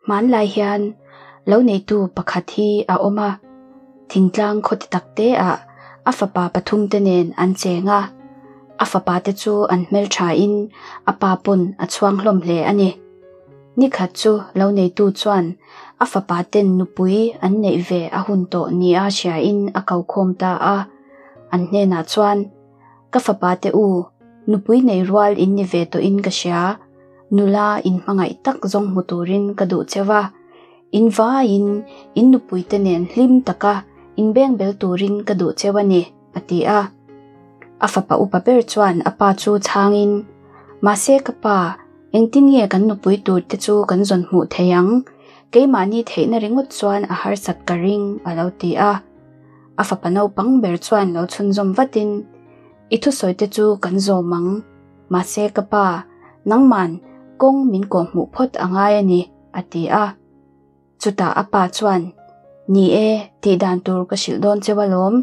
Hmanlai hian lo neitu pakhat hi a awm a, thingtlang khaw ti tak te ah a fapa pathum te nen an cheng a. A fapa te chu an hmeltha in a pa pawn a chhuang hlawm hle a ni. Nikhat chu lo neitu chuan a fapa ten nupui an neih ve a hun tawh nia hria in a ko khawm ta a. An hnenah chuan, Ka fapa te u, nupui nei rual in ni ve tawh in ka hria. Nula in hmangaih tak zawng hmu turin ka duh cheu a. In vaiin in nupui te nen hlim taka inbeng bel turin ka duh cheu a ni, a ti a. A fapa upa ber chuan a pa chu chhangin, Mahse ka pa, engtin nge kan nupui tur te chu kan zawn hmuh thei ang? Keimahni theihna ringawt chuan a harsat ka ring, a lo ti a. A fapa naupang ber chuan lo chhunzawm vatin, I thusawi te chu kan zawm ang. Mahse ka pa, nangman kawng min kawhhmuh phawt a ngai a ni, a ti a. Chutah a pa chuan, Ni e, tih dan tur ka hrilh dawn cheu alawm.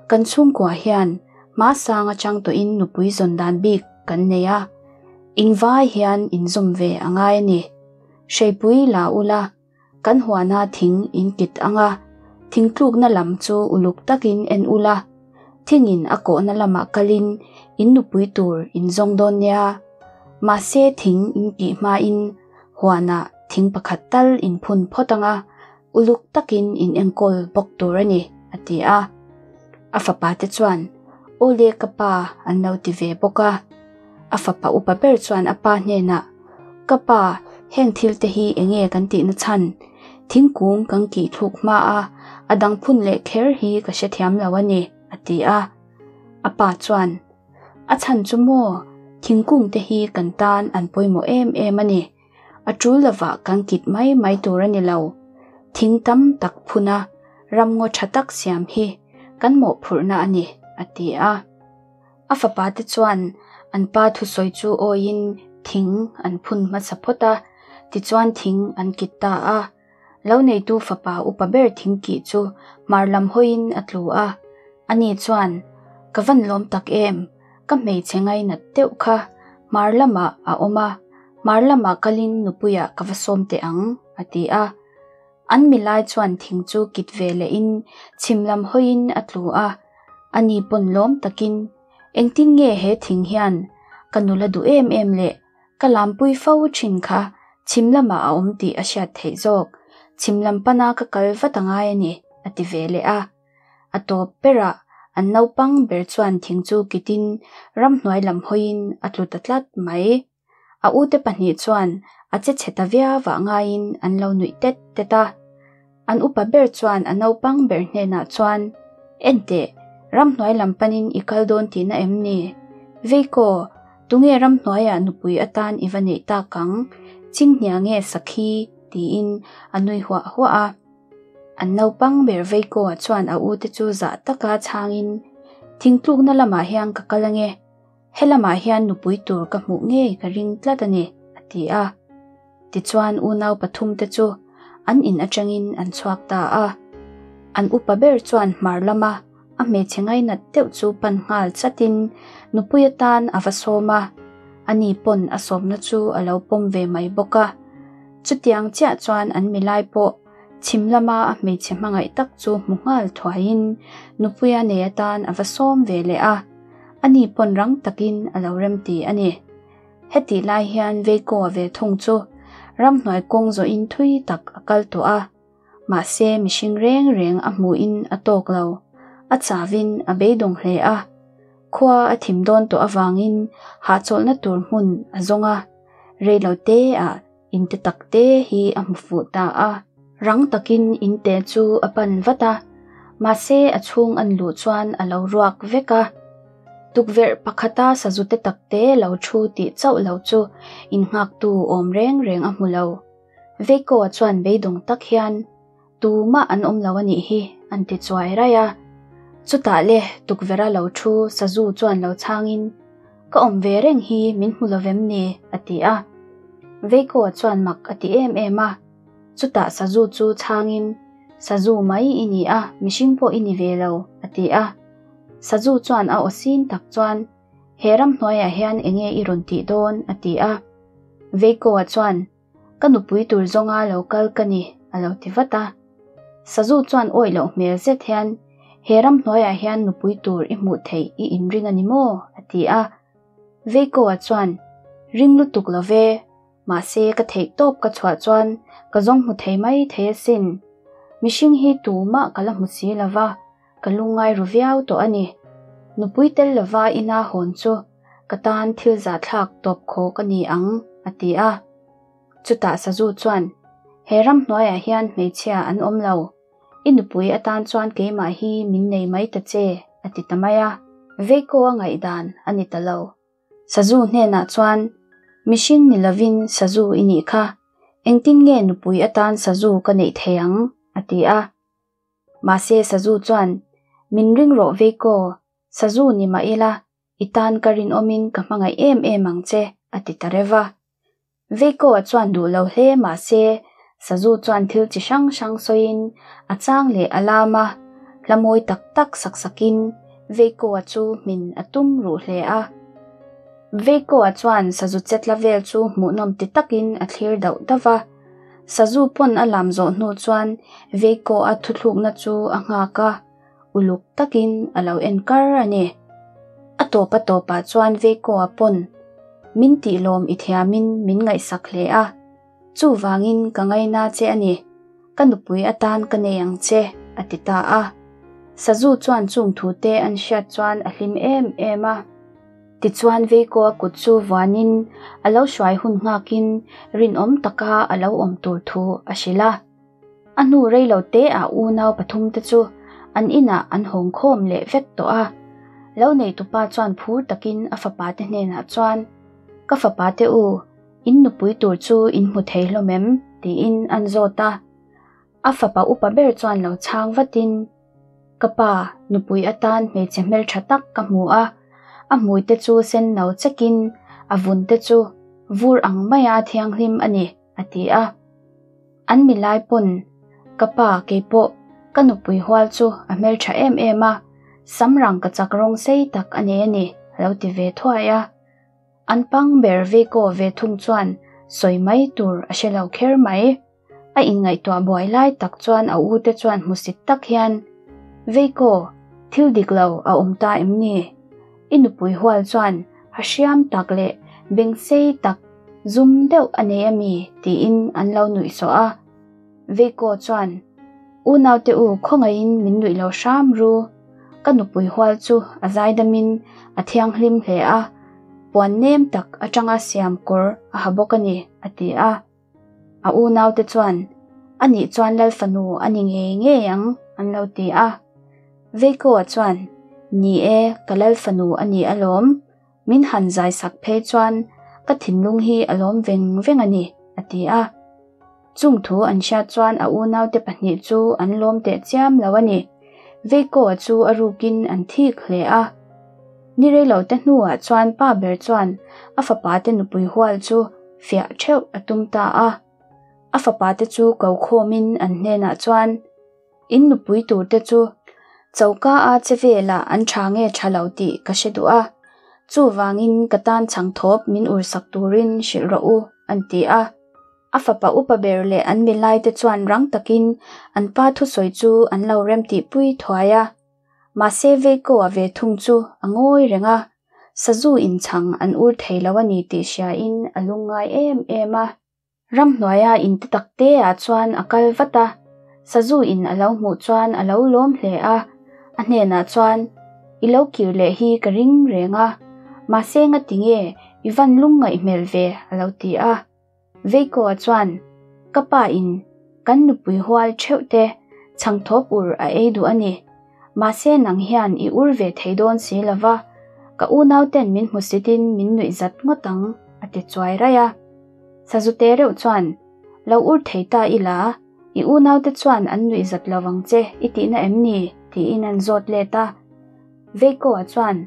Kan chhungkua hian hma sang atang tawhin nupui zawn dan bik kan nei a, in vai hian in zawm ve a ngai a ni. Hreipui la ula, kan huana thing in kit ang a, thingtlukna lam chu uluk takin en ula, thingin a kawhna lamah kalin in nupui tur in zawng dawn nia. Mahse thing in kih hmain Huanah thing pakhat tal in phun phawt ang a, uluk takin in enkawl bawk tur a ni, a ti a. A fapa te chuan, Aw le ka pa, an lo ti ve bawk a. A fapa upa ber chuan a pa hnenah, Ka pa, heng thil te hi eng nge kan tihna chhan? Thingkung kan kih thluk hma a, a dang phun leh kher hi ka hrethiam lo a ni, a ti a. A pa chuan, A chhan chu maw, thingkung te hi kan tan an pawimawh em em a ni. A tul lovah kan kit mai mai tur a ni lo. Thing tam tak phun a, ramngaw tha tak siam hi kan mawhphurhna a ni, a ti a. A fapa te chuan an pa thusawi chu awiin thing an phun hmasa phawt a, tichuan thing an kit ta a. Lo neitu fapa upa ber thingkih chu hmar lam hawiin a tlu a, ani chuan, Ka van lawm tak em, ka hmeichhe ngainat deuh kha hmar lamah a awm a, hmar lamah kalin nupuiah ka va sawm teh ang, a ti a. An milai chuan thing chu kit ve lehin chhim lam hawiin a tlu a, ani pawn lawm takin, Engtin nge he thing hian ka nula duh em em le? Ka lampui fo thin kha chhim lamah a awm tih a hriat theih zawk. Chhim lam pana ka kal vat a ngai a ni, a ti ve leh a. A tawp berah an naupang ber chuan thing chu kitin ramhnuai lam hawiin a tlu ta tlat mai. A ute pahnih chuan a che chhe ta viau ah ngaiin an lo nuih tet tet a. An upa ber chuan a naupang ber hnenah chuan, Enteh, ramhnuai lam panin i kal dawn tihna em ni? Veikaw, tunge ramhnuaiah nupui atan i va neih tak ang? Chinghnia nge sakhi? tiin a nui huah huah a. An naupang ber Veikaw-a chuan a ute chu zah taka chhangin, Thingtlukna lamah hian ka kal ange. He lamah hian nupui tur ka hmuh ngei ka ring tlat a ni, a ti a. Tichuan unau pathumte chu an in atangin an chhuak ta a. An upa ber chuan hmar lama a hmeichhe ngainat deuh chu pan nghal chatin nupui atan a va sawm a, ani pawn a sawmna chu a lo pawm ve mai bawk a. Chutiang chiah chuan an milai pawh chhim lama a hmeichhe hmangaih tak chu hmu nghal thuaiin nupuia nei atan a va sawm ve leh a. Ani pawn rang takin a lo remti a ni. Hetih lai hian Veiko-a ve thung chu ramhnuai kawng zawhin thui tak a kal tawh a, mahse mihring reng reng a hmuhin a tawk lo, a chavin a beidawng hle a. Khua a thim dawn tawh avangin hahchawlhna tur hmun a zawng a, reilo te-ah inte tak te hi a hmu fuh ta a. Rang takin inte chu a pan vat a, mahse a chhung an luh chuan a lo ruak vek a. Tukverh pakhata sazute takte lo thu tih chauh lo chu innghaktu awm reng reng a hmu lo. Veiko-a chuan beidawng tak hian, Tumah an awm lo a nih hi, an ti chuai raih a. Chutah le tukverha lo thu sazu chuan lo chhangin, Ka awm ve reng hi min hmu lo vem ni? a ti a. Veiko-a chuan mak a ti em em a. Chutah sazu chu chhangin, Sazu mai i ni a, mihring pawh i ni ve lo, a ti a. Sazu chuan a aw sin tak chuan, He ramhnuaiah hian enge i rawn tih dawn? a ti a. Veiko-a chuan, Ka nupui tur zawnga lo kal ka ni, a lo ti vat a. Sazu chuan awih loh hmel zet hian, He ramhnuaiah hian nupui tur i hmuh theih i inring a ni maw? a ti a. Veiko-a chuan, Ring lutuk lo ve, mahse ka theih tawp ka chhuah chuan ka zawng hmu thei mai thei asin. Mihring hi tumah ka la hmu si lo va, ka lungngai ru viau tawh a ni. Nupui tel lova ina hawn chu ka tan thil zahthlak tawp khawk a ni ang, a ti a. Chutah Sazu chuan, He ramhnuaiah hian hmeichhia an awm lo. I nupui atan chuan keimah hi min nei mai ta che, a ti ta mai a. Veiko a ngaihdan a ni ta lo. Sazu hnenah chuan, Mihring ni lovin Sazu i nih kha, engtin nge nupui atan Sazu ka neih thei ang? a ti a. Mahse Sazu chuan, Min ring rawh Veiko, Sazu ni mah ila, i tan ka rinawmin ka hmangaih em em ang che, a ti ta reuh a. Veiko-a chuan duh lo hle mah se, Sazu chuan thil chi hrang hrang sawiin a chang leh a lam a, hla mawi tak tak sak sakin Veiko-a chu hmin a tum ruh hle a. Veiko-a chuan Sazu chetla vel chu hmuhnawm ti takin a thlir dauh dauh va. Sazu pawn a lam zawh hnu chuan Veiko-a thuthlukna chu a nghak a. Uluk takin a lo en kar a ni. A tawp a tawpah chuan Veiko-a pawn min tihlawm i thiamin min ngaihsak hle a, chuvangin ka ngaina che a ni, ka nupui atan ka nei ang che, a ti ta a. Sazu chuan chung thute an hriat chuan a hlim em em a. Tichuan Veiko-a kut chu vuanin a lo hruai hun nghakin rinawm taka a lo awm tur thu a hrilh a. A hnu rei lo te ah unau pathumte chu an inah an hawng khawm leh vek tawh a. Lo neitupa chuan phur takin a fapa te hnenah chuan, Ka fapa te u, in nupui tur chu in hmu thei hlawm em? tiin an zawt a. A fapa upa ber chuan lo chhang vatin, Ka pa, nupui atan hmeichhe hmeltha tak ka hmu a, a hmui te chu sen no chekin a vun te chu vur ang maia thianghlim a ni, a ti a. An milai pawn, Ka pa, keipawh, ka nupui hual chu a hmeltha em em a, sam rang ka chak rawng sei tak a nei a ni, a lo ti ve thuai a. An pang ber Veiko ve thung chuan sawi mai tur a hre lo kher mai. A inngaihtuah buai lai tak chuan a u te chuan hmusit tak hian, Veiko, thil dik lo a awm ta em ni? I nupui hual chuan ha hriam tak leh beng sei tak zum deuh a nei a mi? tiin an lo nuih sawh a. Veiko chuan, Unaute u, khawngaihin min nuih lo hram ru. Ka nupui hual chu a zaidamin a thianghlim hle a, puan nem tak atanga siam kawr a ha bawk a ni, a ti a. A unaute chuan, Anih chuan Lal fanu a ni ngei ngei ang, an lo ti a. Veiko-a chuan, Ni e, ka Lal fanu a ni alawm. Min han zai sak phei chuan ka thinlung hi a lawm veng veng a ni, a ti a. Chung thu an hriat chuan a unaute pahnih chu an lawm teh chiam lo a ni. Veiko-a chu a rukin an thik hle a. Ni reilote hnuah chuan pa ber chuan a fapate nupui hual chu fiah theuh a tum ta a. A fapate chu ko khawmin an hnenah chuan, In nupui turte chu choka a che velah an tha nge tha lo tih ka hre duh a, chuvangin ka tan chhangthawp min ursak turin hrilh rawh u, an ti a. A fapa upa ber leh an milaite chuan rang takin an pa thusawi chu an lo remtihpui thuai a. Mahse Veiko-a ve thung chu a ngawi reng a, sazu inchhang an ur thei lo a ni tih hriain a lungngai em em a. Ramhnuaia in te tak te ah chuan a kal vat a, sazu in a lo hmuh chuan a lo lawm hle a, a hnenah chuan, I lo kir leh hi ka ring reng a, mahse ngati nge i van lungngaih hmel ve a lo ti a. Veiko-a chuan, Ka pa in kan nupui hual theuh te chhangthawp ur a ei duh a ni. Mahse nang hian i ur ve thei dawn si lo va, ka unau ten min hmusitin min nuih zat ngawt ang, a ti chuai raih a. Sazute reuh chuan, Lo ur thei ta ila, i unaute chuan an nuih zat lo vang che i tihna em ni? tiin an zawt let a. Veiko-a chuan,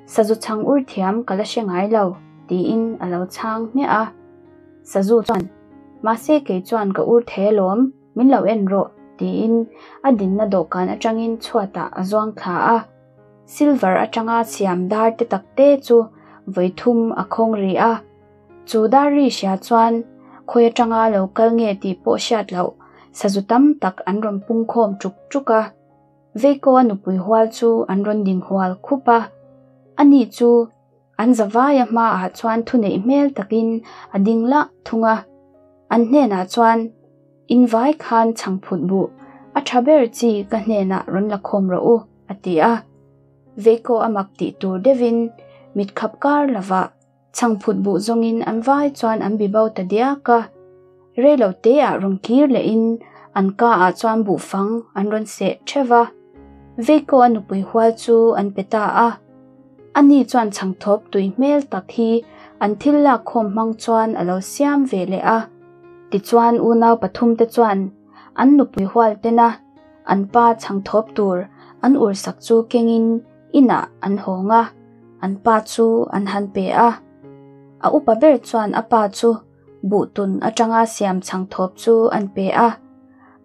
Sazu chhang ur thiam ka la hre ngai lo, tiin a lo chhang hmiah a. Sazu chuan, Mahse kei chuan ka ur thei alawm, min lo en rawh, tiin a dinna dawhkan atangin chhuatah a zuang thla a. Silver atanga siam dar te tak te chu vawi thum a khawng ri a. Chu dar ri hria chuan Khawi atanga lo kal nge tih pawh hriat loh sazu tam tak an rawn pung khawm ṭuk ṭuk a. Veiko a nupui hual chu an rawn ding hual khup a. Ani chu an zavaia hmaah chuan thuneih hmel takin a ding lah thung a. An hnenah chuan, In vai khan chhangphut buh a tha ber chi ka hnenah rawn la khawm rawh u, a ti a. Veiko a mak tih tur deuhin mit khap kar lovah chhangphut buh zawngin an vai chuan an bi bo ta diak a. Reilo teah rawn kir lehin an ka ah chuan buhfang an rawn seh theuh va. Veiko a nupui hual chu an pe ta a. Ani chuan chhangthawp tui hmel tak hi an thil lak khawm hmang chuan a lo siam ve leh a. Tichuan unau pathumte chuan an nupui hual tena an pa chhangthawp tur an ursak chu kengin inah an hawng a, an pa chu an han pe a. A upa ber chuan a pa chu buhtun atanga siam chhangthawp chu an pe a.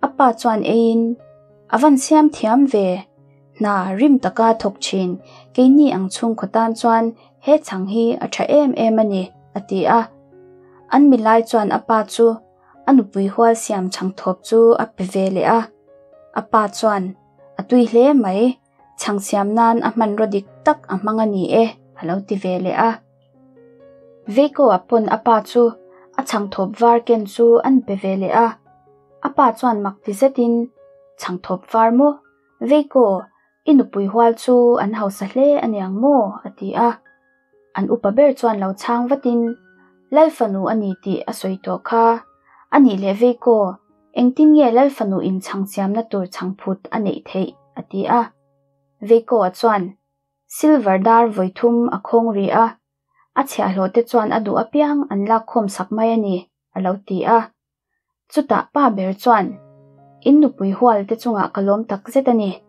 A pa chuan eiin, A van siam thiam ve! Hna rim taka thawk thin keini ang chhungkaw tan chuan he chhang hi a tha em em a ni, a ti a. An milai chuan a pa chu a nupui hual siam chhangthawp chu a pe ve leh a. A pa chuan, A tui hle mai, chhang siam nan a hmanraw dik tak a hmang a ni e, a lo ti ve leh a. Veiko-a pawn a pa chu a chhangthawp var ken chu an pe ve leh a. A pa chuan mak ti zetin, Chhangthawp var maw? Veiko, i nupui hual chu an hausa hle a niang maw? a ti a. An upa ber chuan lo chhang vatin, Lal fanu a ni tih a sawi tawh kha. A nih leh Veiko, engtin nge Lal fanu in chhang siamna tur chhangphut a neih theih? a ti a. Veiko-a chuan, Silver dar vawi thum a khawng ri a, a chhiahhlawh te chuan a duh apiang an lak khawm sak mai a ni, a lo ti a. Chutah pa ber chuan, In nupui hual te chungah ka lawm tak zet a ni.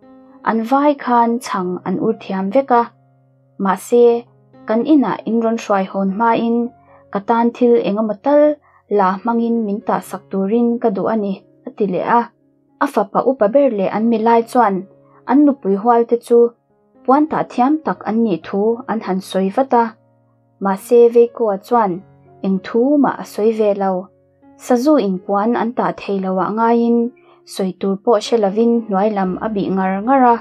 An vai khan chhang an ur thiam vek a. Mahse, kan inah in rawn hruai hawn hmain ka tan thil eng emaw tal la hmangin min tah sak turin ka duh a ni, a ti leh a. A fapa upa ber leh an milai chuan an nupui hual te chu puan tah thiam tak an nih thu an han sawi vat a. Mahse Veikoa chuan eng thu mah a sawi ve lo. Sazu in puan an tah thei lo ah ngaiin sawi tur pawh hre lovin hnuai lam a bih ngar ngar a.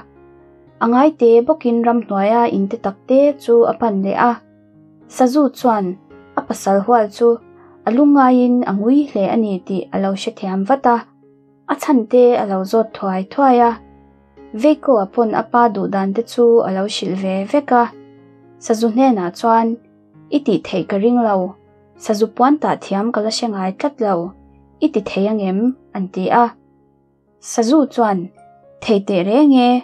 A ngaite bawkin ramhnuaia in te tak te chu a pan leh a. Sazu chuan a pasal hual chu a lungngaiin a ngui hle a ni tih a lo hrethiam vat a. A chhan te a lo zawt thuai thuai a. Veiko-a pawn a pa duh dan te chu a lo hrilh ve vek a. Sazu hnenah chuan, I tih theih ka ring lo. Sazu puan tah thiam ka la hre ngai tlat lo. I ti thei angem? an ti a. Sazu chuan, Thei teh reng e.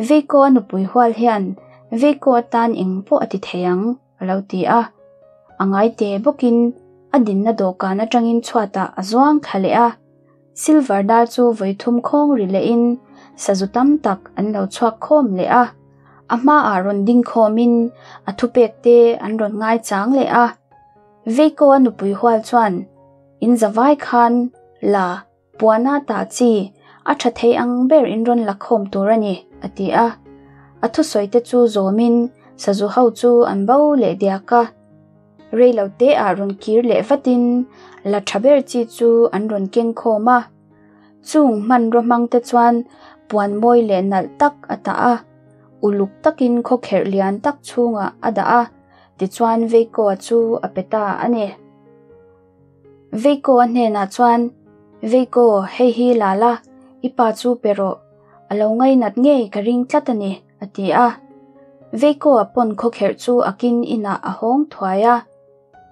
Veiko-a nupui hual hian Veiko atan eng pawh a ti thei ang. a lo ti a. A ngai te bawkin a dinna dawhkan atangin chhuatah a zuang thla leh a. Silver dar chu vawi thum khawng ri lehin sazu tam tak an lo chhuak khawm leh a. A hmaah rawn ding khawmin a thupek te an rawn ngai chang leh a. Veiko a nupui hual chuan, In zavai khan la Puana tah chi a tha thei ang ber in rawn la khawm tur a ni, a ti a. A thusawi te chu zawmin sazu ho chu an bo leh diak a. Rei lo te ah rawn kir leh vatin la tha ber chi chu an rawn keng khawm a. Chung hmanraw hmang te chuan puan mawi leh nalh tak a tah a, uluk takin khawkherh lian tak chhungah a dah a, tichuan Veikoa chu a pe ta a ni. Veiko a hnenah chuan, Veiko, hei hi la la, i pa chu pe rawh, a lo ngainat ngei ka ring tlat a ni, a ti a. Veiko-a pawn khawkherh chu a kin inah a hawng thuai a.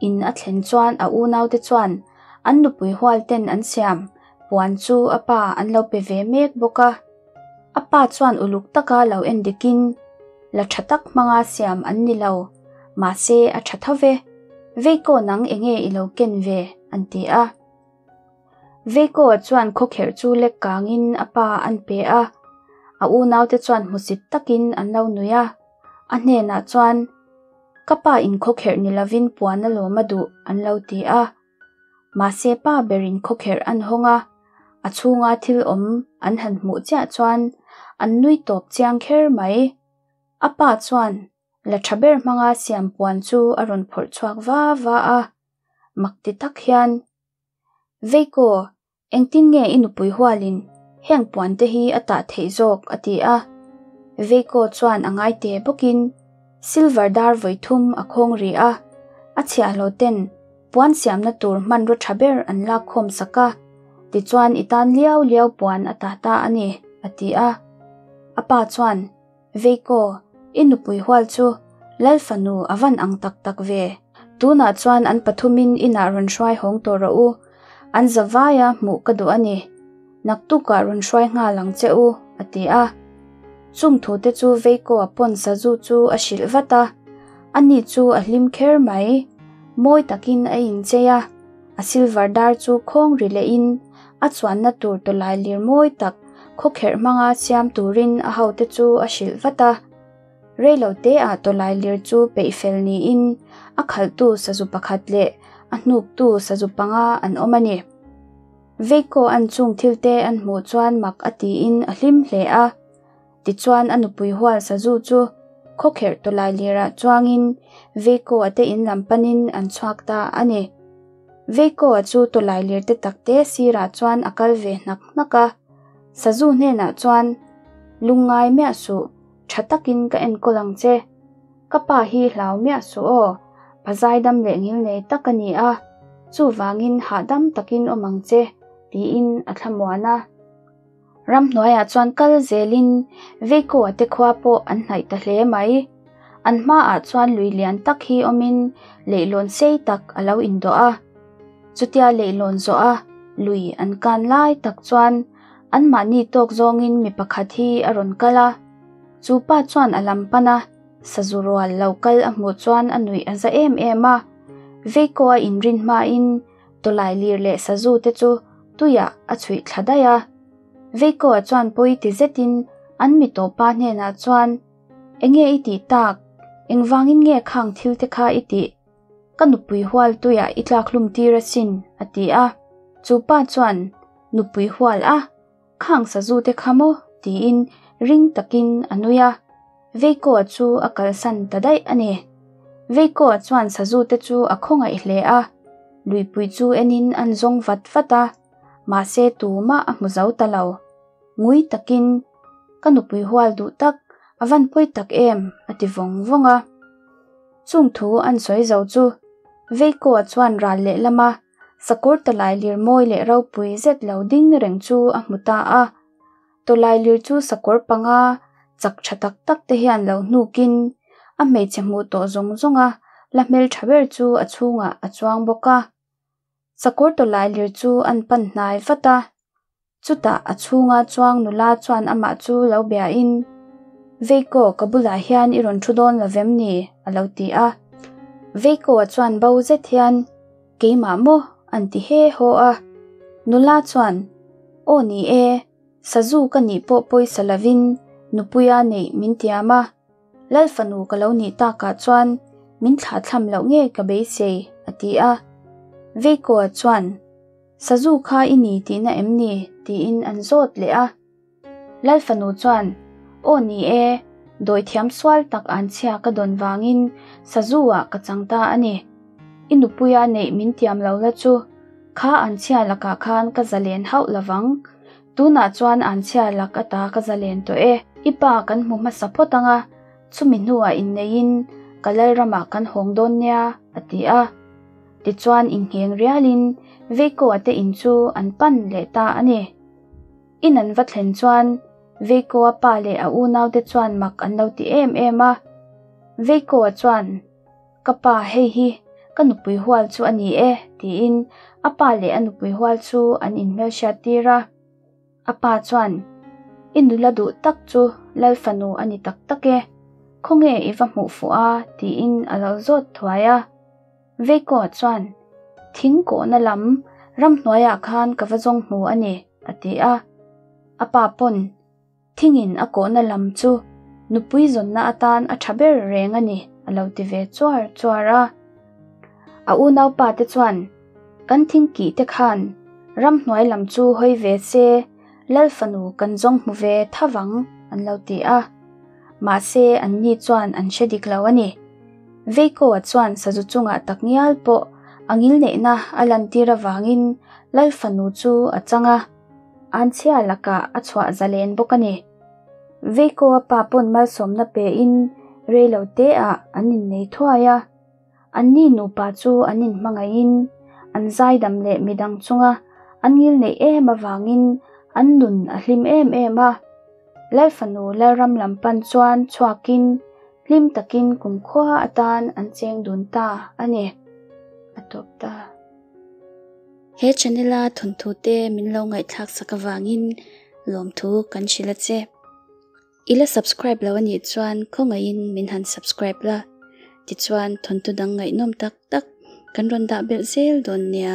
In a thlen chuan a unaute chuan an nupui hual ten an siam puan chu a pa an lo pe ve mek bawk a. A pa chuan uluk taka lo en dikin, La tha tak hmanga siam an ni lo, mahse a tha tho ve. Veiko nang enge i lo ken ve? an ti a. Veikoa chuan khawkherh chu lek kangin a pa an pe a. A unaute chuan hmusit takin an lo nui a. A hnenah chuan, Ka pa in khawkherh ni lovin puan a lawm a duh, an lo ti a. Mahse pa berin khawkherh an hawng a, a chhunga thil awm an han hmuh chiah chuan an nui tawp chiang kher mai. A pa chuan la tha ber hmanga siam puan chu a rawn phawrh chhuak va va a, mak ti tak hian, Veiko, engtin nge i nupui hualin heng puan te hi a tah theih zawk a ti a. Veiko chuan a ngai te bawkin silver dar vawi thum a khawng ri a, a chhiahhlawh ten puan siamna tur hmanraw tha ber an lak khawm sak a, tichuan i tan liau liau puan a tah ta a ni a ti a. A pa chuan Veiko, i nupui hual chu Lal fanu a van ang tak tak ve. Tunah chuan an pathumin inah rawn hruai hawng tawh rawh u, an zavaia hmuh ka duh a ni. Naktukah rawn hruai nghal ang che u, a ti a. Chung thute chu Veiko-a pawn sazu chu a hrilh vat a, ani chu a hlim kher mai. Mawi takin a inchei a, a silver dar chu khawng ri lehin a chuanna tur tawlai lir mawi tak khawkherh hmanga siam turin a hote chu a hrilh vat a. Reiloteah tawlai lir chu peih fel niin a khalhtu sazu pakhat leh a hnuktu sazu panga an awm a ni. Veiko an chung thilte an hmuh chuan mak a tiin a hlim hle a. Tichuan a nupui hual sazu chu khawkherh tawlai lirah chuangin Veiko-a te in lam panin an chhuak ta a ni. Veiko-a chu tawlai lir te takte sirah chuan a kal ve hnak hnak a. Sazu hnenah chuan, Lungngai miah suh, tha takin ka enkawl ang che. Ka pa hi hlau miah suh aw, pa zaidam leh ngilnei tak a ni a, chuvangin hahdam takin awm ang che, tiin a thlamuan a. Ramhnuaiah chuan kal zelin Veiko-a te khua pawh an hnaih ta hle mai. An hmaah chuan lui lian tak hi awmin leihlawn sei tak a lo indawh a. Chutia leihlawn zawh a lui an kan lai tak chuan anmahni tawk zawngin mi pakhat hi a rawn kal a. Chu pa chuan a lam pan a, sazu rual lo kal a hmuh chuan a nuih a za em em a. Veiko-a inrin hmain tawlai lir leh sazu te chu tuiah a chhuih thla daih a. Veiko-a chuan pawi ti zetin an mi tawhpa hnenah chuan, Enge i tih tak? Engvangin nge khang thil te kha i tih? Ka nupui hual tuiah i tlak hlum tir asin, a ti a. Chu pa chuan, Nupui hual a? Khang sazu te kha maw? tiin ring takin a nui a. Veiko-a chu a kalsan ta daih a ni. Veiko-a chuan sazu te chu a khawngaih hle a. Luipui chu enin an zawng vat vat a, mahse tumah a hmu zo ta lo. Ngui takin, Ka nupui hual duh tak, a van pawi tak em? a ti vawng vawng a. Chung thu an sawi zo chu Veiko-a chuan ral lehlama sakawr tawlai lir mawi leh ropui zet lo ding reng chu a hmu ta a. Tawlai lir chu sakawr panga chak tha tak tak te hian lo hnukin a hmeichhe hmuh tawh zawng zawnga la hmeltha ber chu a chhungah a chuang bawk a. Sakawr tawlai lir chu an pan hnai vat a. Chutah a chhunga chuang nula chuan amah chu lo biain, Veiko, ka bulah hian i rawn thu dawn lo vem ni? a lo ti a. Veiko-a chuan bo zet hian, Keimah maw? an ti he haw a. Nula chuan, Aw ni e, sazu ka nih pawh pawisa lovin nupuia neih min tiam a. Lal fanu ka lo nih takah chuan min thlahthlam loh ngei ka beisei, a ti a. Veiko-a chuan, Sazu kha i ni tihna em ni? tiin an zawt leh a. Lal fanu chuan, Aw ni e, dawithiam sual tak an chhia ka dawn vangin sazu-ah ka chang ta a ni. I nupuia neih min tiam lo la chu, kha an chhia lakah khan ka zalen hauh lovang. Tunah chuan an chhia lak ata ka zalen tawh e. I pa kan hmu hmasa phawt ang a, chumi hnuah inneihin ka Lalramah kan hawng dawn nia, a ti a. Tichuan ingheng rialin Veiko-a te in chu an pan leh ta a ni. In an va thlen chuan Veiko-a pa leh a unaute chuan mak an lo ti em em a. Veiko-a chuan, Ka pa, hei hi ka nupui hual chu a ni e, tiin a pa leh a nupui hual chu an inhmelhriat tir a. A pa chuan, I nula duh tak chu Lal fanu a ni tak tak e, khawnge i va hmuh fuh a? tiin a lo zawt thuai a. Veiko chuan, Thing kawhna lam ramhnuaiah khan ka va zawng hmu a ni, a ti a. A pa pawn, Thingin a kawhna lam chu nupui zawnna atan a tha ber reng a ni, a lo ti ve chuar chuar a. A unaupa te chuan, Kan thing kih te khan ramhnuai lam chu hawi ve se, Lal fanu kan zawng hmu ve tha vang, an lo ti a. Mahse, anni chuan an hre dik lo a ni. Veiko-a chuan sazu chungah tak ngial pawh a ngilneihna a lantir avangin Lal fanu chu a chang a, anchhia lakah a chhuah zalen bawk a ni. Veiko-a pa pawn malsawmna pein reilo teah an innei thuai a. Anni nupa chu an inhmangaihin an zaidam leh midang chunga an ngilneih em avangin an nun a hlim em em a. Lal fanu Lalram lam pan chuan chhuakin hlim takin kumkhua atan an cheng dun ta a ni. A tawp ta. He channel a thawnthu te min lo ngaihthlak sak avangin lawmthu kan hrilh a che. I la subscribe lo anih chuan khawngaihin min han subscribe la, tichuan thawnthu dang ngaihnawm tak tak kan rawn dah belh zel dawn nia.